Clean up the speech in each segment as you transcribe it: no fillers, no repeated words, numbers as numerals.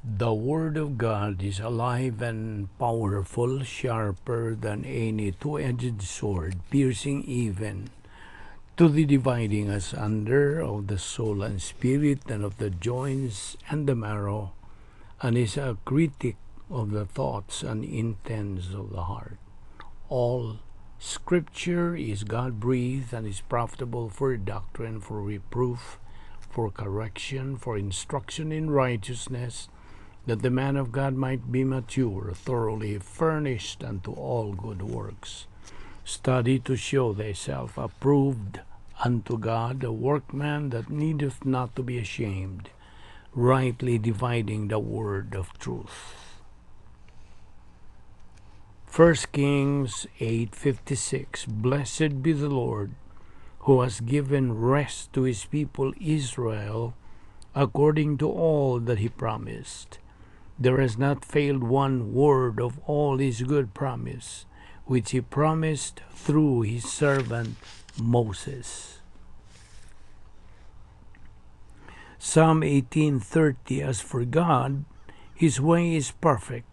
The Word of God is alive and powerful, sharper than any two-edged sword, piercing even to the dividing asunder of the soul and spirit, and of the joints and the marrow, and is a critic of the thoughts and intents of the heart. All Scripture is God-breathed and is profitable for doctrine, for reproof, for correction, for instruction in righteousness, that the man of God might be mature, thoroughly furnished unto all good works. Study to show thyself approved unto God, a workman that needeth not to be ashamed, rightly dividing the word of truth. 1 Kings 8:56. Blessed be the Lord, who has given rest to his people Israel, according to all that he promised. There has not failed one word of all his good promise, which he promised through his servant Moses. Psalm 18:30. As for God, his way is perfect.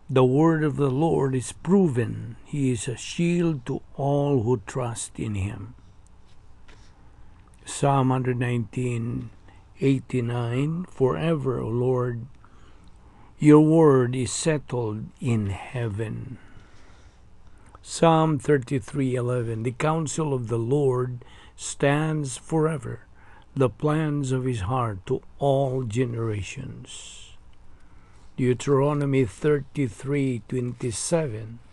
The word of the Lord is proven. He is a shield to all who trust in him. Psalm 119:89. Forever, O Lord, your word is settled in heaven. Psalm 33:11. The counsel of the Lord stands forever, the plans of his heart to all generations. Deuteronomy 33:27.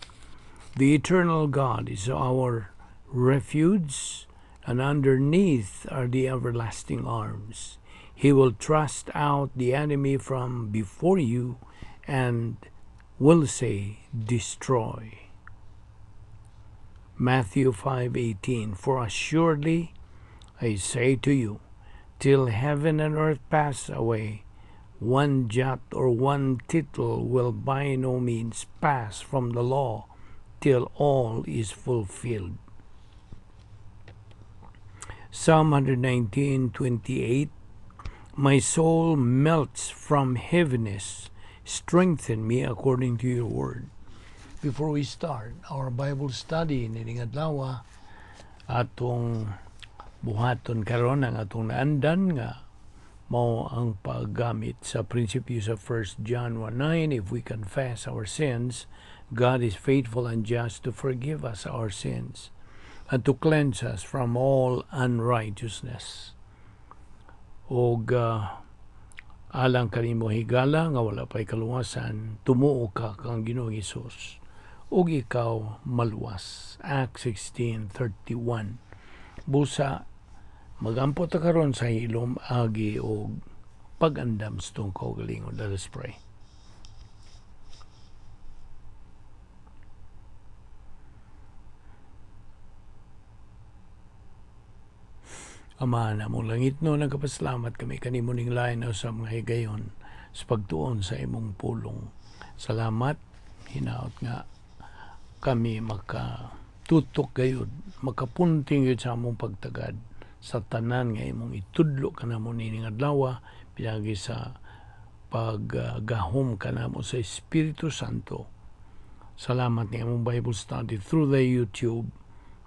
The eternal God is our refuge, and underneath are the everlasting arms. He will thrust out the enemy from before you and will say, destroy. Matthew 5:18. For assuredly I say to you, till heaven and earth pass away, one jot or one tittle will by no means pass from the law till all is fulfilled. Psalm 119:28. My soul melts from heaviness. Strengthen me according to your word. Before we start our Bible study nining adlaw, atong buhaton karon ang atong naandan nga mao ang paggamit sa prinsipyo sa 1 John 1:9. If we confess our sins, God is faithful and just to forgive us our sins and to cleanse us from all unrighteousness. Og alang kanimo higala nga wala pa'y kaluwasan, tumuo ka kang Ginoong Hesus ug ikaw maluwas. Acts 16:31. Busa magampo ta karon sa hilom agi og pag-andam sa atong kaugalingon. Let us pray. Ama namong langit no, nagpasalamat kami kanimo ning lain sa mga higayon sa pagtuon sa imong pulong. Salamat, hinaot nga kami makatutok gayud, makapunting gayud sa among pagtagad sa tanan nga imong itudlo kanamo nining adlaw, pinaagi sa paggahom kanamo sa Espiritu Santo. Salamat ni among Bible study through the YouTube.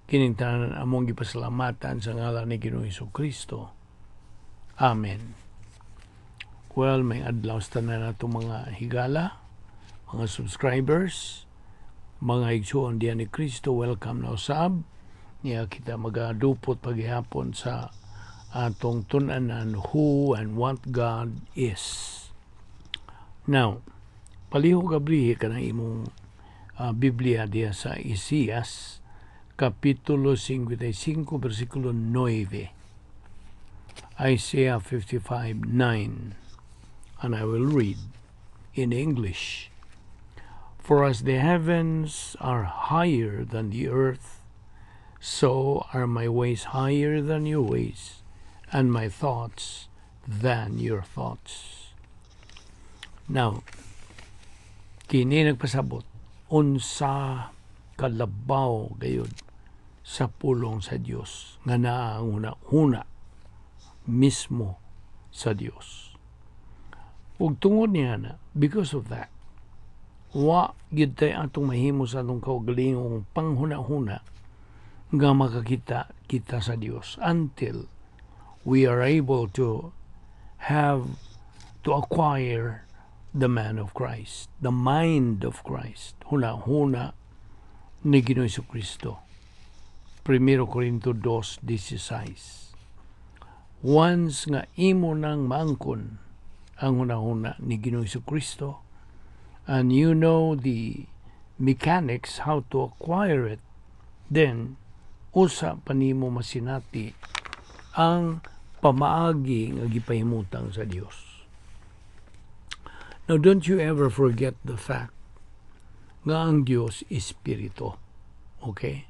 Kining tanan among gipasalamatan sa ngalan ni Ginoong Hesukristo. Amen. Well, may adlaw sa tanan natong mga higala, mga subscribers, mga igsuon diyan ni Kristo, welcome na usab. Niya kita magadupot paghihapon sa atong tun-anan, who and what God is. Now, palihog abrihi ka ng imong Biblia diya sa Isaias, Kapitulo 55, versikulo 9. Isaiah 55:9. And I will read in English. For as the heavens are higher than the earth, so are my ways higher than your ways, and my thoughts than your thoughts. Now, kini nagpasabot unsa kalabaw gayud sa pulong sa Dios nga naa ang huna-huna mismo sa Dios. Ug tungod niya na, because of that, wa gyud tay atong mahimo sa atong kaugalingong panghuna-huna nga makakita kita sa Dios until we are able to have to acquire the man of Christ, the mind of Christ, huna-huna ni Ginoong Kristo. 1 Corinto 2:16. Once nga imo nang maangkon ang hunahuna ni Ginoong Kristo and you know the mechanics how to acquire it, then usa pa nimo masinati ang pamaagi nga gipahimutang sa Dios. Now, don't you ever forget the fact nga ang Dios espiritu. Okay?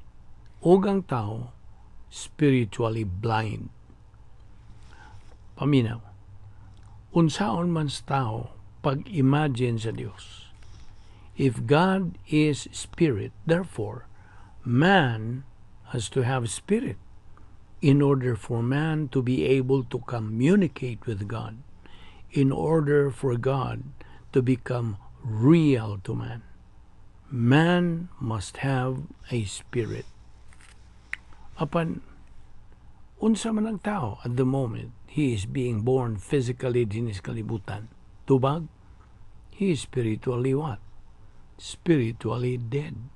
Ug ang tao spiritually blind. Paminaw. Unsaon man sa tao pag-imagine sa Dios? If God is spirit, therefore, man has to have spirit in order for man to be able to communicate with God, in order for God to become real to man. Man must have a spirit. Apan, unsa man ang tao at the moment he is being born physically dinhi sa kalibutan? Tubag, he is spiritually what? Spiritually dead.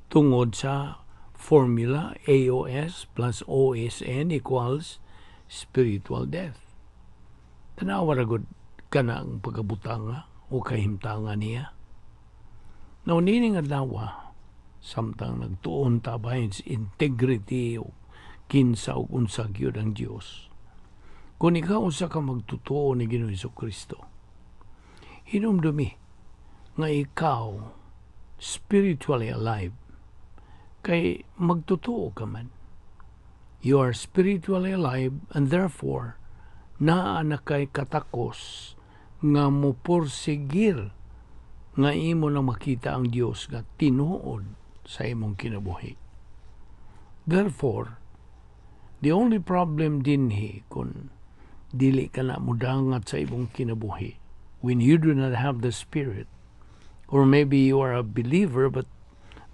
Tungod sa formula AOS plus OSN equals spiritual death. Tanawa ra gud kana ang pagkabutanga o kahimtanga niya. Now, nining adlaw, samtang nagtuon ta bahin sa integrity o kinsa o unsa gyud ang Dios. Kung ikaw usa ka magtutuo ni Ginoong Kristo, hinumdumi nga ikaw spiritually alive kay magtutuo ka man. You are spiritually alive and therefore naa na kay katakos nga mo porsigir nga imo na makita ang Dios nga tinuod sa imong kinabuhi. Therefore, the only problem dinhi kung dili ka na mudangat sa imong kinabuhi, when you do not have the Spirit, or maybe you are a believer but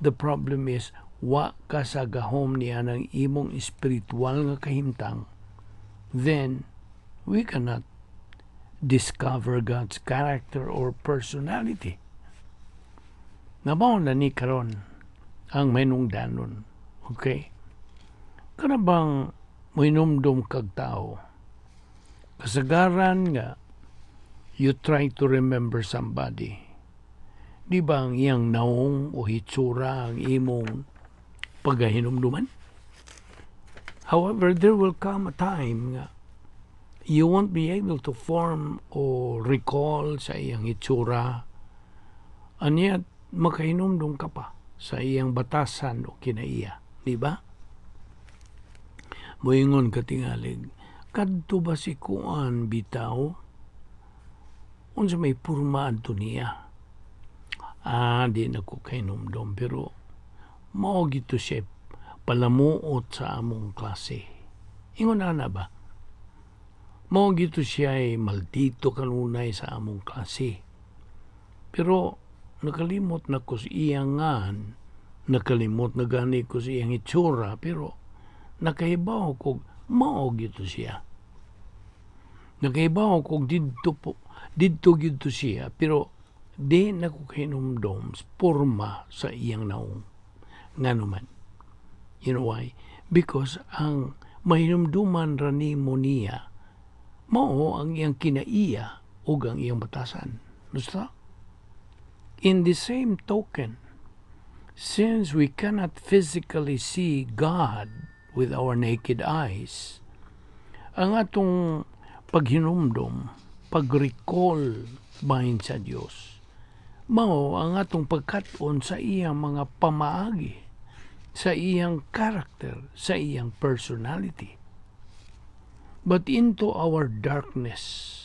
the problem is wa ka sa gahom niya ng imong espiritual nga kahimtang, then we cannot discover God's character or personality. Nabaw na ni karon ang mahinungdanon. Okay? Kana bang mohinumdum kag tao? Kasagaran nga you try to remember somebody. Di ba ang iyang naong o hitsura ang imong pagahinumduman? However, there will come a time nga you won't be able to form or recall sa iyang hitsura, and yet makahinumdum ka pa sa iyang batasan o kinaiya. Di ba? Moingon ka tingalig, "Kadto ba si Kuan bitaw? Unsa may purma adto niya? Ah, di na ko kahinumdum pero mao gito siya palamuot sa among klase." Ingon ana ba? "Mao gito siya ay maldito kanunay sa among klase. Pero nakalimot na ko sa iyang ngan, nakalimot na gani ko sa iyang itsura, pero nakahibaw ko mao gito siya. Nakahibaw ko didto po, didto gito siya, pero di na ko kahinumdom porma sa iyang naong." Ngano man? You know why? Because ang mahinumduman ra nimo niya mao ang iyang kinaiya ug ang iyang batasan. Basta? In the same token, since we cannot physically see God with our naked eyes, ang atong paghinumdom, pag-recall bahin sa Dios, mao ang atong pagkat-on sa iyang mga pamaagi, sa iyang character, sa iyang personality. But into our darkness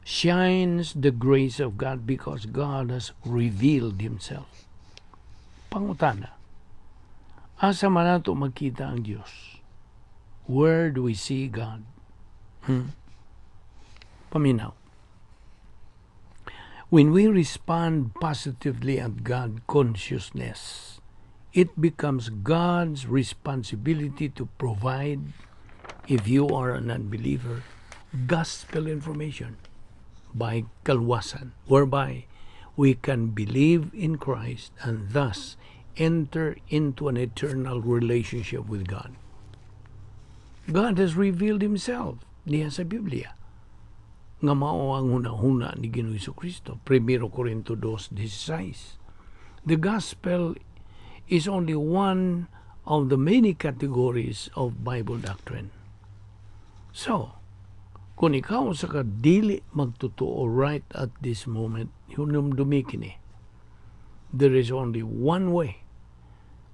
shines the grace of God because God has revealed Himself. Pangutana, asa man nato makita ang Dios? Where do we see God? Paminaw. When we respond positively at God consciousness, it becomes God's responsibility to provide, if you are an unbeliever, gospel information by kaluwasan, whereby we can believe in Christ and thus enter into an eternal relationship with God. God has revealed Himself diha sa Biblia nga mao ang hunahuna ni Ginoong Kristo. 1 Corinto 2:16. The gospel is only one of the many categories of Bible doctrine. So, kung ikaw sa ka dili magtotoo right at this moment, hinumdumi kini. There is only one way.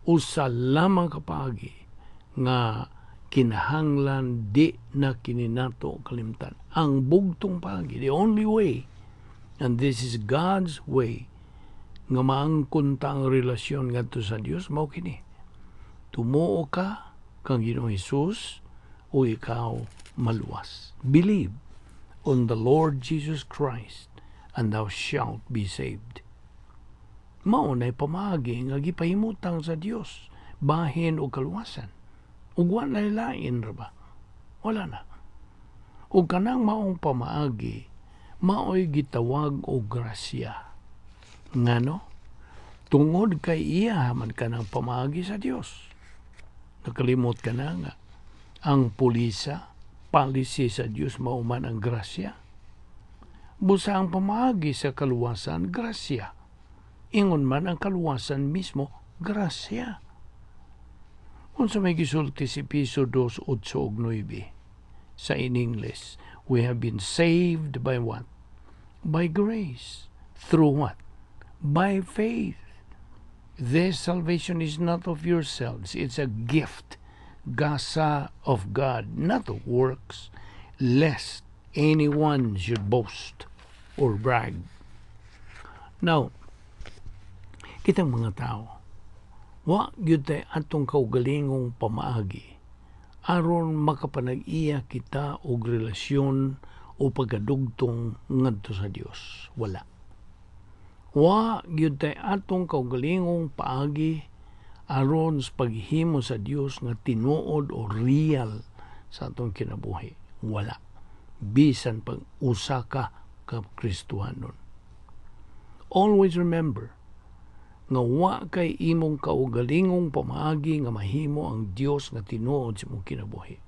Usa lamang ka paagi nga kinahanglan di na kini nato kalimtan. Ang bugtong paagi, the only way, and this is God's way, nga maangkon ta ang relasyon ngadto sa Dios, mao kini. Tumuo ka kang Ginoong Hesus o ikaw maluwas. Believe on the Lord Jesus Christ and thou shalt be saved. Mao na'y pamaagi nga gipahimutang sa Dios bahin og kaluwasan. Ug wa na lain ra ba? Wala na. Ug kanang maong pamaagi, mao'y gitawag og grasya. Ngano? Tungod kay iya man kanang pamaagi sa Dios. Nakalimot ka na nga ang pulisa, policy sa Dios mao man ang grasya. Busa ang pamaagi sa kaluwasan, grasya. Ingon man ang kaluwasan mismo, grasya. Unsa may gisulti si Epeso 2, 8 ug 9 sa in English, we have been saved by what? By grace. Through what? By faith. This salvation is not of yourselves. It's a gift, gasa of God, not of works, lest anyone should boast or brag. Now, kitang mga tao, wa gyud tay atong kaugalingong pamaagi aron makapanag-iya kita og relasyon o pagkadugtong ngadto sa Dios. Wala. Wa gyud tay atong kaugalingong paagi aron sa paghimo sa Dios nga tinuod o real sa atong kinabuhi. Wala. Bisan pag usa ka ka Kristohanon. Always remember nga wa kay imong kaugalingong pamaagi nga mahimo ang Dios nga tinuod sa imong kinabuhi.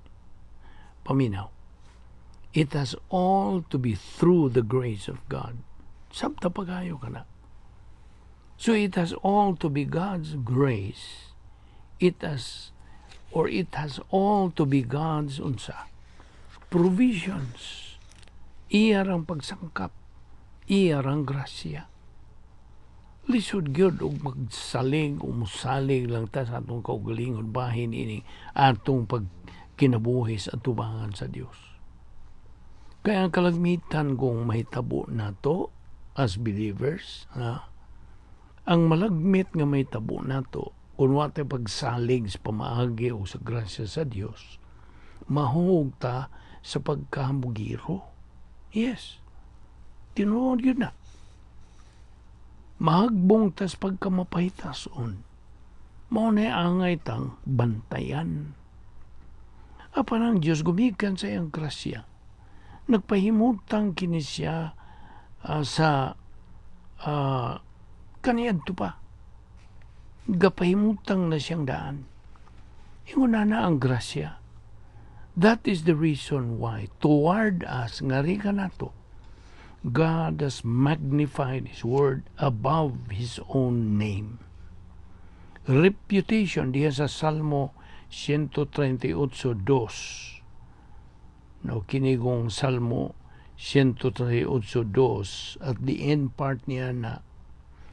Paminaw. It has all to be through the grace of God. Sabta pagayo ka na. So it has all to be God's grace. It has all to be God's unsa provisions. Iya rang pagsangkap. Iya rang grasya. Lisod gyud og magsalig o musalig lang ta sa atong kaugalingon bahin ini atong pagkinabuhi sa atubangan sa Dios. Kaya ang kalagmitan kung mahitabo nato as believers, ha, ang malagmit nga mahitabo nato kung wa tay pagsalig sa pamaagi o sa grasya sa Dios, mahuog ta sa pagkahamugiro. Yes. Tinuod yun na. Mahagbong tas pagkamapahitason. Mao na angay tang bantayan. Apan ang Diyos gumikan sa iyang grasya. Nagpahimutang kini siya sa kaniadto pa. Gapahimutang na siyang daan. Ingon na na ang grasya. That is the reason why toward us ngari ka nato, God has magnified His word above His own name. Reputation diha sa Salmo 138:2. No, kinigong Salmo 138:2 at the end part niya na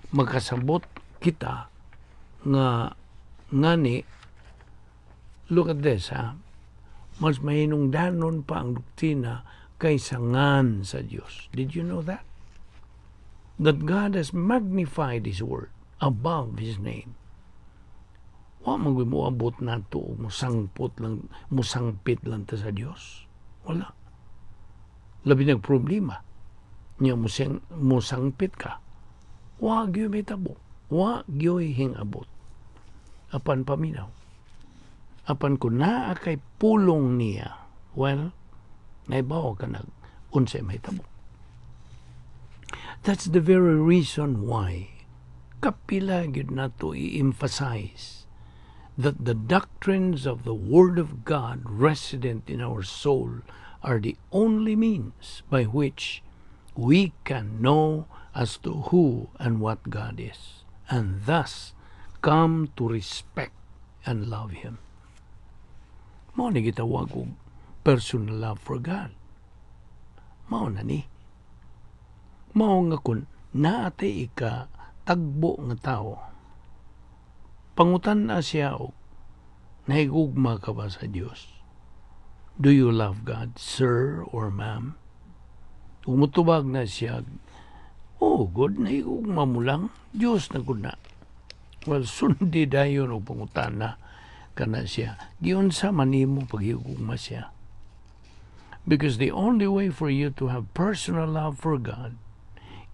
magkasabot kita nga ngani. Look at this, ha, mas mahinungdanon pa ang doktrina kaysa ngan sa Dios. Did you know that? That God has magnified His word above His name. Wa man mo abot nato og musangpot lang, musangpit lang ta sa Dios. Wala. Labi nag problema. Nya musang, musangpit ka. Wa gyud mahitabo. Wa gyud hingabot. Apan paminaw. Apan kung naa kay pulong niya, well, naibaw ka nag unsay mahitabo. That's the very reason why kapila gyud nato i-emphasize that the doctrines of the Word of God resident in our soul are the only means by which we can know as to who and what God is, and thus come to respect and love Him. Mao ni gitawag og personal love for God. Mao na ni. Mao nga kun naa tay ika tagbo nga tao, pangutan-a siya og nahigugma ka ba sa Dios? Do you love God, sir or ma'am? Ug mutubag na siya, "Oh, good, nahigugma mo lang, Dios na gud na." Well, sundi dayon og pangutana kana siya, giunsa man nimo paghigugma siya? Because the only way for you to have personal love for God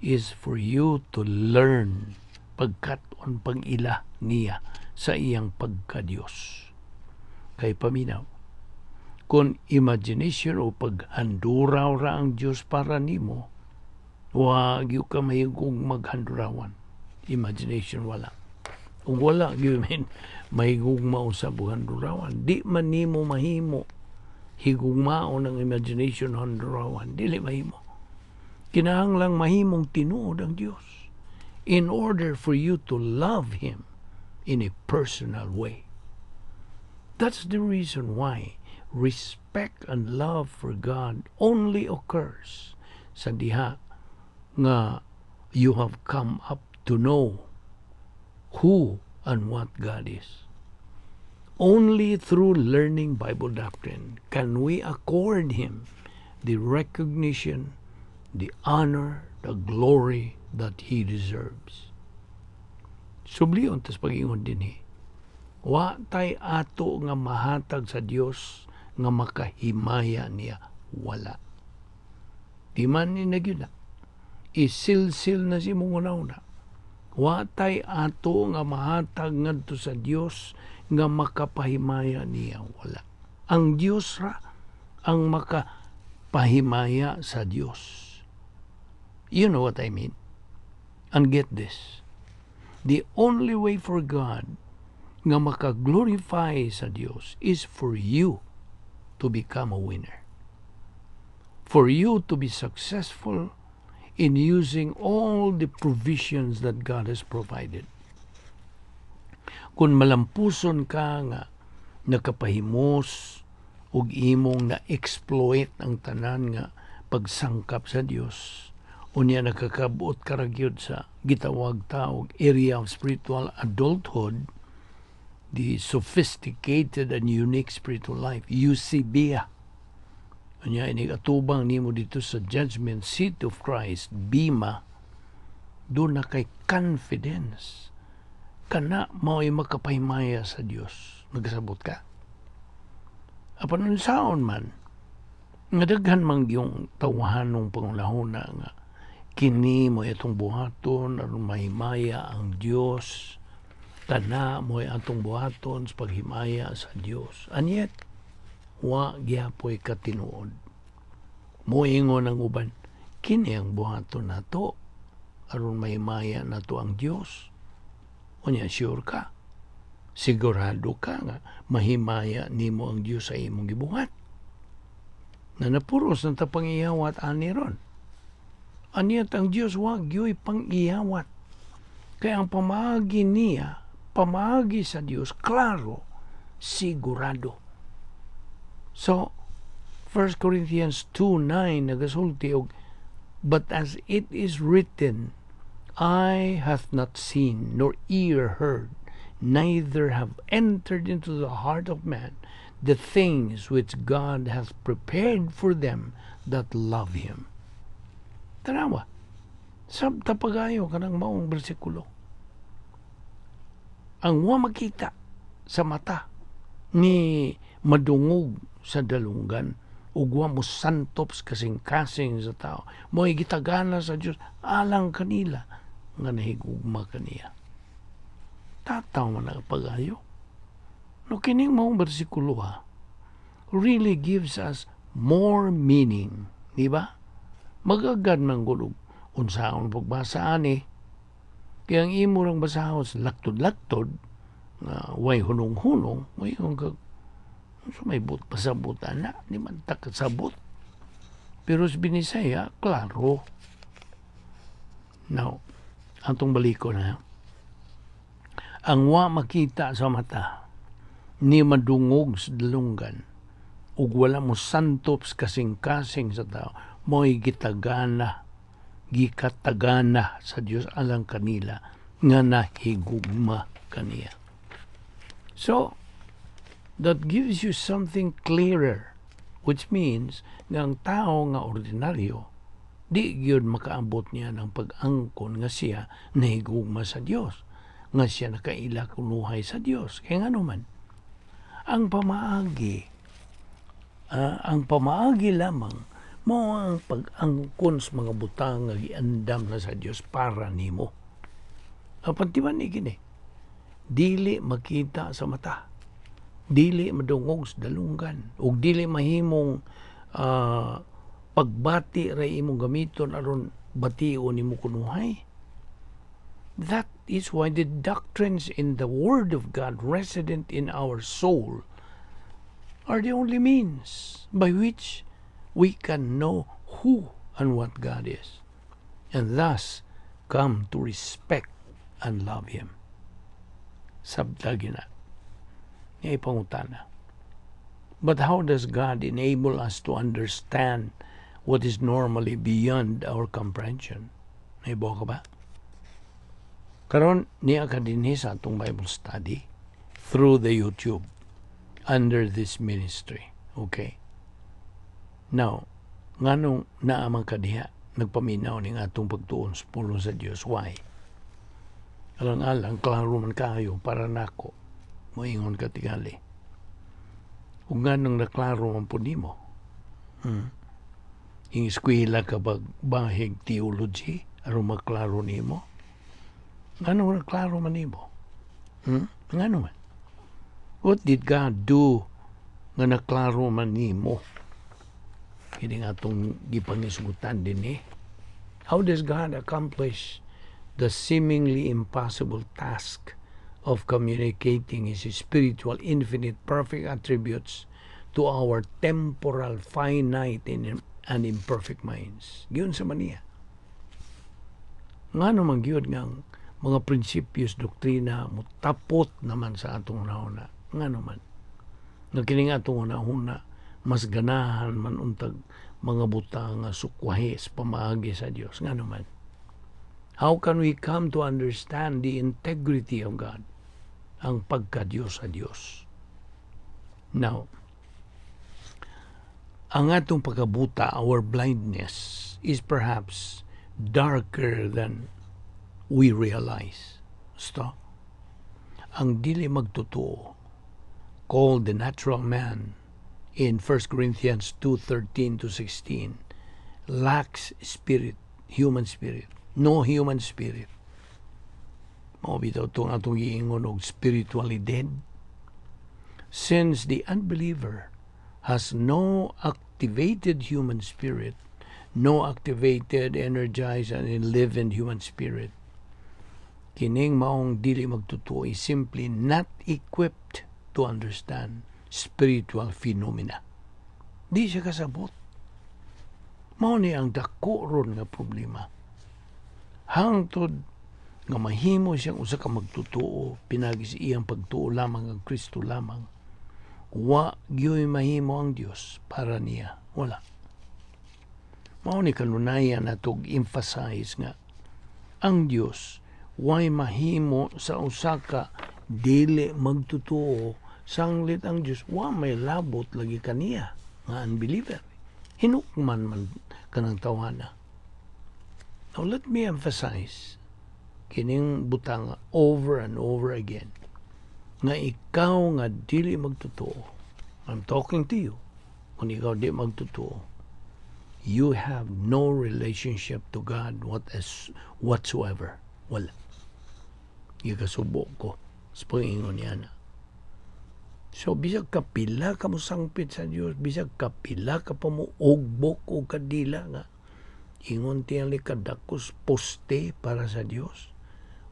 is for you to learn pagkat-on, pag-ila niya sa iyang pagka-Diyos. Kay paminaw, kung imagination o paghanduraw ra ang Diyos para nimo, wa gyud ka mahigugmag handurawan. Imagination wala. Ug wala gyud min mahigugma usab og handurawan. Di man nimo mahimo higugmaon ang imagination handurawan. Dili mahimo. Kinahanglang mahimong tinuod ang Dios in order for you to love Him in a personal way. That's the reason why respect and love for God only occurs sa diha nga you have come up to know who and what God is. Only through learning Bible doctrine can we accord Him the recognition, the honor, the glory that He deserves. Sublion tas pag-ingon dinhi. Wa tay ato nga mahatag sa Dios nga makahimaya niya. Wala. Di man ni nagyud na. Isilsil na si mong una. Wa tay ato nga mahatag ngadto sa Dios nga makapahimaya niya. Wala. Ang Dios ra ang makapahimaya sa Dios. You know what I mean? And get this. The only way for God nga maka-glorify sa Dios is for you to become a winner. For you to be successful in using all the provisions that God has provided. Kung malampuson ka nga nakapahimos ug imong na-exploit ang tanan nga pagsangkap sa Dios, unya nakakabot ka ra gyud sa gitawag ta og area of spiritual adulthood, the sophisticated and unique spiritual life, eusebeia. Unya inig atubang nimo dito sa judgment seat of Christ, bema, duna kay confidence. Kana mao'y makapahimaya sa Dios. Nagasabot ka? Apan unsaon man nga daghan man yung tawhanong pangunahuna nga kini mo itong buhaton aron mahimaya ang Dios, kana mo atong buhaton sa paghimaya sa Dios, and yet wa gihapoy katinuod. Moingon ang uban, "Kini ang buhaton nato aron mahimaya nato ang Dios." Unya sure ka, sigurado ka nga mahimaya nimo ang Dios sa imong gibuhat na napuros na ta pangiyawat ani ron? Aniyat ang Dios wa gyoy pang-iyawat. Kaya ang pamaagi niya, pamaagi sa Dios, klaro, sigurado. So, 1 Corinthians 2:9 nagasulti og, "But as it is written, eye hath not seen, nor ear heard, neither have entered into the heart of man the things which God hath prepared for them that love Him." Tanawa. Sabta pagayo kanang maong bersikulo. Ang wa makita sa mata ni madungog sa dalunggan, Ug wa mo santop sa kasing-kasing sa tao. Mo'y gitagana sa Dios alang kanila nga nahigugma kaniya. Tataw man ang pag-ayo. No, kining maong bersikulo ha, really gives us more meaning, di ba? Magagad man gulog unsaon pagbasa ani. Kaya ang imo rang basahon sa laktod-laktod, nga way hunong-hunong, may kag so may but pasabutan na, di man ta kasabot. Pero sa Binisaya, klaro. Now, atong baliko na. Ang wa makita sa mata, ni madungog sa dalunggan, ug wala mo santop sa kasing-kasing sa tao, mo'y gitagana, gikatagana sa Dios alang kanila nga nahigugma kaniya. So, that gives you something clearer, which means nga ang tao nga ordinaryo, di gyud makaabot niya ng pag-angkon nga siya nahigugma sa Dios, nga siya nakaila kunuhay sa Dios. Kaya nga naman, ang pamaagi lamang mao ang pag-angkon sa mga butang nga giandam na sa Dios para nimo. Apan di man ni kini? Dili makita sa mata. Dili madungog sa dalunggan. Ug dili mahimong pagbati ra imong gamiton aron bation nimo kunuhay. That is why the doctrines in the Word of God resident in our soul are the only means by which we can know who and what God is, and thus come to respect and love Him. Sabta gina. Nga ipangutana. But how does God enable us to understand what is normally beyond our comprehension? Nahibaw ka ba? Karon niya ka dinhi sa atong Bible study through the YouTube under this ministry. Okay? Now, nganong naa man ka diha nagpaminaw ning atong pagtuon sa pulong sa Dios? Why? Alang-alang, klaro man kayo para nako. Moingon ka tingali. Ug nganong naklaro man pud nimo? Ing eskwela ka bag bahig theology aron maklaro nimo? Nganong naklaro man nimo? Ngano man? What did God do nga naklaro man nimo? Kini nga atong gipangisgutan din eh. How does God accomplish the seemingly impossible task of communicating His spiritual, infinite, perfect attributes to our temporal, finite, and imperfect minds? Giunsa man niya? Ngano man gyud nga ang mga prinsipyos, doktrina mutapot naman sa atong hunahuna? Ngano man? Nga kini nga atong hunahuna mas ganahan man untag mga butang nga sukwahi sa pamaagi sa Dios. Ngano man? How can we come to understand the integrity of God? Ang pagka-Diyos sa Dios. Now, ang atong pagkabuta, our blindness, is perhaps darker than we realize. Stop. Ang dili magtotoo, called the natural man in 1 Corinthians 2:13 to 16, lacks spirit, human spirit. No human spirit. Mao bitaw itong atong giingon og spiritually dead. Since the unbeliever has no activated human spirit, no activated, energized, and enlivened human spirit, kining maong dili magtotoo is simply not equipped to understand spiritual phenomena. Di siya kasabot. Mao ni ang dako ron nga problema. Hangtod nga mahimo siyang usa ka magtotoo pinagi sa iyang pagtuo lamang ang Kristo lamang. Wa gyoy mahimo ang Dios para niya. Wala. Mao ni kanunayan natog emphasize nga ang Dios way mahimo sa usa ka dili magtotoo, sanglit ang Dios wa may labot lagi kaniya nga unbeliever. Hinukman man kanang tawhana. Now let me emphasize kining butang over and over again nga ikaw nga dili magtotoo, I'm talking to you. Kung ikaw di magtotoo, you have no relationship to God whatsoever. Wala. Gikasubo ko sa pangingon niya na. So, bisag kapila ka mo sangpit sa Dios, bisag kapila ka pa mo ugbok o kadila nga, ingon tingali kadakos poste para sa Dios.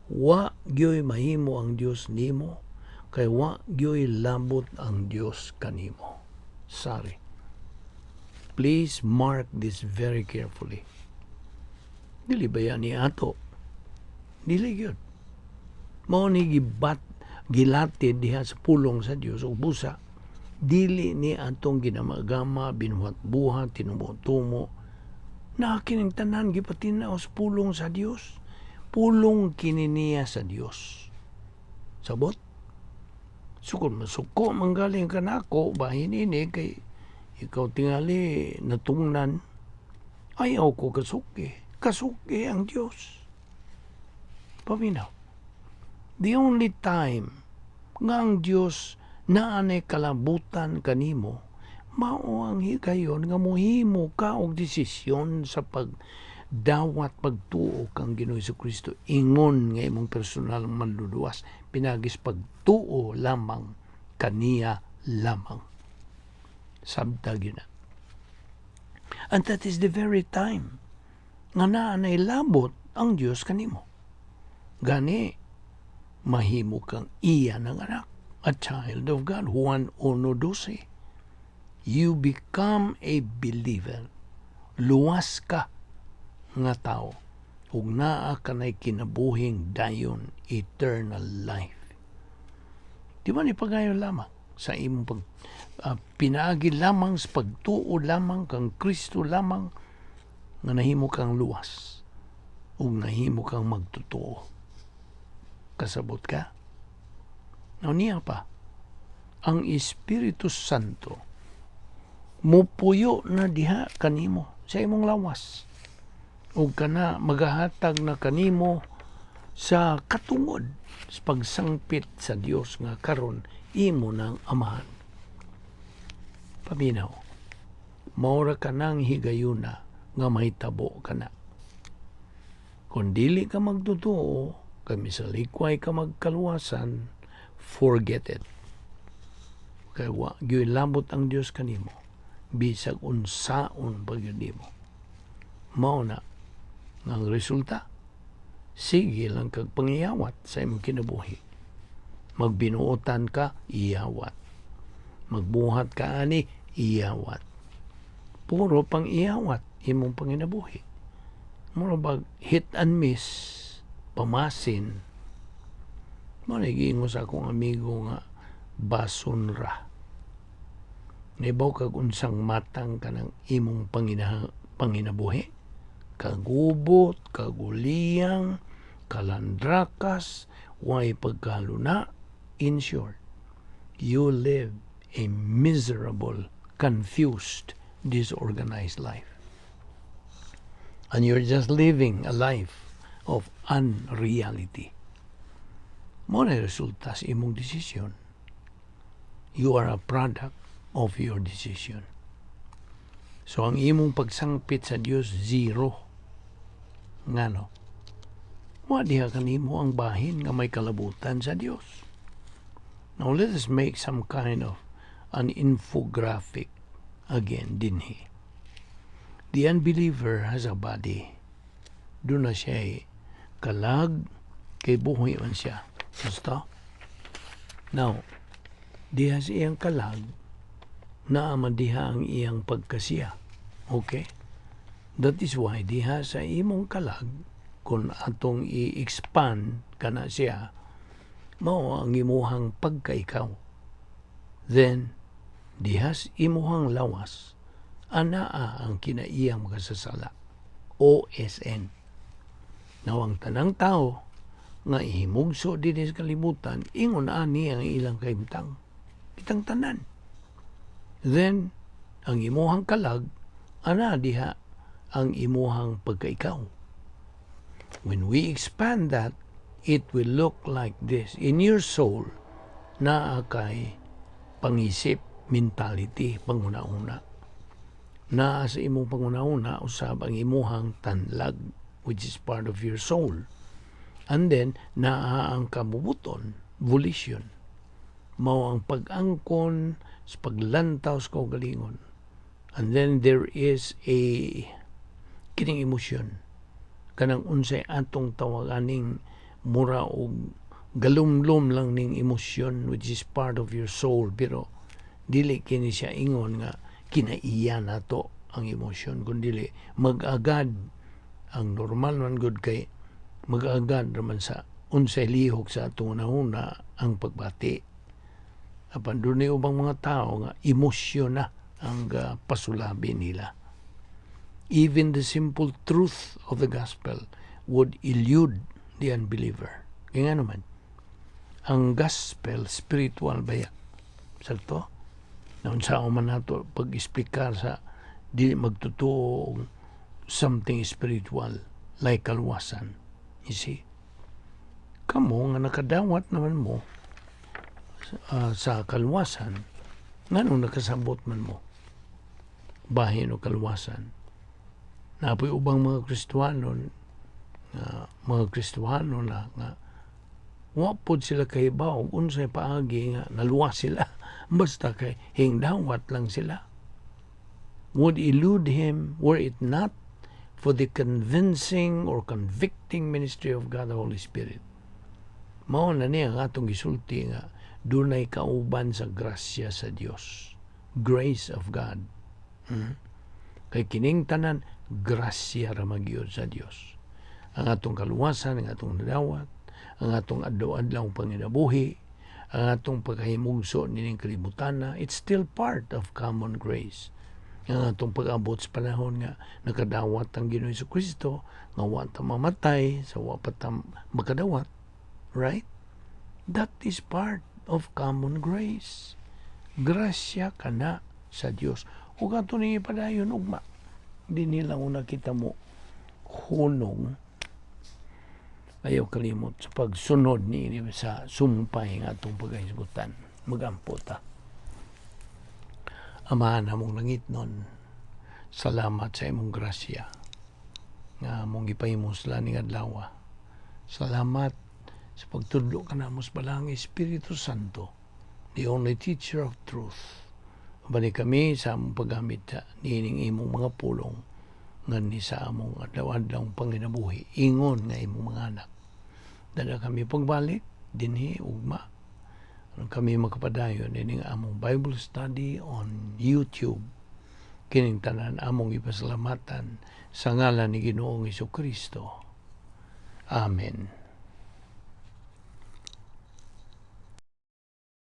Wa gyoy mahimo ang Dios nimo, kay wa gyoy labot ang Dios kanimo. Sorry. Please mark this very carefully. Dili ba yan ni ato? Dili gyud. Mao ni gibat gilatid diha sa pulong sa Dios ug busa dili ni atong ginamagama, binuhat-buhat, tinumo-tumo na kining tanan gipatinaw sa pulong sa Dios. Pulong kini niya sa Dios. Sabot? So kung masuko manggaling ka nako, bahin ini kay ikaw tingali natungnan, ayaw ko kasuki. Kasuki ang Dios. Paminaw. The only time nga ang Dios naanay kalabutan kanimo, mao ang higayon nga mohimo ka og desisyon sa pagdawat, pagtuo kang Ginoo Kristo ingon nga imong personal manluluwas pinagis pagtuo lamang kaniya lamang. Sabta gyud na. And that is the very time nga naanay labot ang Dios kanimo. Gani mahimo kang iya ng anak, a child of God. Juan 1:12. You become a believer. Luwas ka nga tao ug naa kanay kinabuhing dayon, eternal life. Di ba ni pagayon lamang sa imong pag pinaagi lamang sa pagtuo lamang kang Kristo lamang nga nahimo kang luwas ug nahimo kang magtotoo? Kasabot ka? Now niya pa, ang Espiritu Santo mupuyo na diha kanimo sa imong lawas ug kana magahatag na kanimo sa katungod sa pagsangpit sa Dios nga karon imo nang amahan. Paminaw, maura ka nang higayuna nga mahitabo ka na. Kung dili ka magtotoo, kami sa likway ka magkaluwasan, forget it. Kay wa gyud labot ang Dios kanimo bisag unsaon pa gyud nimo. Mao na nga ang resulta, sige lang kag pangiyawat sa imong kinabuhi. Magbinuotan ka, iyawat. Magbuhat ka ani, iyawat. Puro pang iyawat imong panginabuhi. Mura bag hit and miss, pamasin. Mao na giingon sa akong amigo nga bason ra. Naibaw kag unsang matang kanang imong panginabuhi. Kagubot, kaguliyang, kalandrakas, way pagkaluna. In short, you live a miserable, confused, disorganized life. And you're just living a life of unreality. Mao na resulta sa imong desisyon. You are a product of your decision. So ang imong pagsangpit sa Dios, zero. Ngano? Wa diha kanimo ang bahin nga may kalabutan sa Dios. Now let us make some kind of an infographic again dinhi. The unbeliever has a body. Doon na siya kalag kay buhi man siya. Gusto? Now, diha sa iyang kalag, naa man diha ang iyang pagkasiya. Okay? That is why diha sa imong kalag, kung atong i-expand kana siya, mao ang imuhang pagkaikaw. Then, diha sa imuhang lawas, anaa ang kinaiyang makasasala. OSN. Now, ang tanang tao nga ihimugso dinhi sa kalibutan, ingon ani ang ilang kahimtang. Kitang tanan. Then, ang imuhang kalag, ana diha ang imuhang pagkaikaw. When we expand that, it will look like this. In your soul, naa kay pangisip, mentality, panguna-una. Naa sa imong panghuna-huna usab ang imuhang tanlag, which is part of your soul. And then naa ang kabubuton, volition. Mao ang pag-angkon sa paglantaw sa kaugalingon. And then there is a kining emosyon, kanang unsay atong tawaganing mura og galumlum lang ning emosyon, which is part of your soul, pero dili kini siya ingon nga kinaiya nato ang emosyon, kundi mag-agad ang normal man gud kay mag-agad raman sa unsay lihok sa atong hunahuna ang pagbati. Apan dunay ubang mga tao nga emosyon na ang pasulabi nila. Even the simple truth of the gospel would elude the unbeliever. Kaya nga naman, ang gospel spiritual baya. Sakto? Na unsa man nato pag-explicar sa dili magtotoo something spiritual like kalwasan. You see? Kamo nga nakadawat naman mo sa kalwasan, nganong nakasabot man mo bahin o kalwasan? Naa poy ubang mga Kristuhano nga mga Kristuhano na nga wa pod sila kahibaw unsay paagi nga naluwas sila, basta kay hingdawat lang sila. Would elude him were it not for the convincing or convicting ministry of God the Holy Spirit. Mao na niya ang atong gisulti nga dunay kauban sa grasya sa Dios, grace of God. Kay kining tanan grasya ra magyud sa Dios. Ang atong kaluwasan, ang atong nadawat, ang atong adlaw-adlaw panginabuhi, ang atong pagkahimugso nining kalibutan, it's still part of common grace. Ang atong pag-abot sa panahon nga nakadawat ang Ginoo Kristo, nga wa ta mamatay sa wa pa ta makadawat, right? That is part of common grace. Grasya kana sa Dios. Ug ato ni ipadayon ugma. Di nila una kita mo hunong. Ayaw kalimot sa pagsunod ni sa sumpay nga atong pagkahisgutan. Magampo ta. Amahan namong langitnon, salamat sa imong grasya nga among gipahimuslan ning adlaw. Salamat sa pagtudlo kanamo sa Balaang Espiritu Santo, the only teacher of truth. Bani kami sa among paggamit sa niining imong mga pulong nga ni sa among adlaw-adlaw panginabuhi ingon nga imong mga anak. Dala kami pagbalik dinhi ugma aron kami makapadayon ining among Bible study on YouTube. Kining tanan among ipasalamatan sa ngalan ni Ginoong Kristo. Amen.